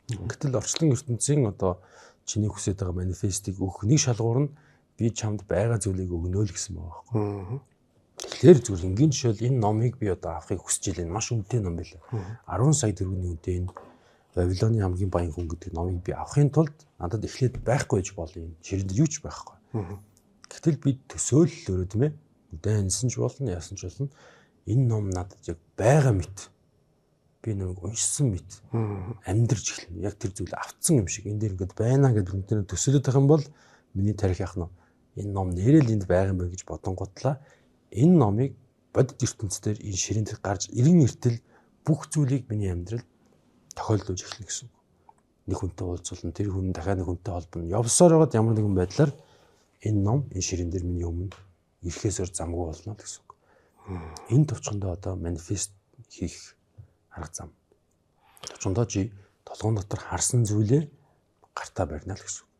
Гэтэл орчлон ертөнцийн одоо чиний хүсэж байгаа манифестийг өгөх нэг шалгуур нь би чамд байгаа зүйлийг өгнө л гэсэн байгаа байхгүй. Тэгэхээр зүгээр энгийн жишээл энэ номыг би одоо авахыг хүсэж илээ. Маш үнэтэй ном байлаа. 10 сая төгрөгийн үнэтэй энэ Вавилоны хамгийн баян хүн гэдэг номыг би авахын тулд надад эхлээд байхгүй гэж болно юм. Ширээн дээр юу ч байхгүй. Гэтэл би төсөөллөөрөө тийм дайнсан ч болно, яасан ч болно. Энэ ном надад яг байгаа мэт би нэг уншсан мэт амьдрч эхэлнэ. Яг тэр зүйл автсан юм шиг энэ дээр ингээд байна гэдээ бүгд төсөөлөд байх юм бол миний тарих яах нь энэ ном нэрэл энд байгаа юм байна гэж бодонгуутлаа энэ номыг бодит ертөнцийн энэ ширээнд гарч ирэн эртэл бүх зүйлийг миний амьдрал тохиолдуулж эхэлнэ гэсэн үг. Нэг хүнтэй уулзуулна, тэр хүн дахиад нэг хүнтэй холбоно. Явсаар байгаад ямар нэгэн байдлаар энэ ном энэ ширээн дээр миний өмнө ирэхээс өөр замгүй болно л гэсэн үг. Энэ товчхондоо одоо манифест хийх арга зам. Товчхондоо чи толгоон дотор харсан зүйлээ гартаа барина л гэсэн үг.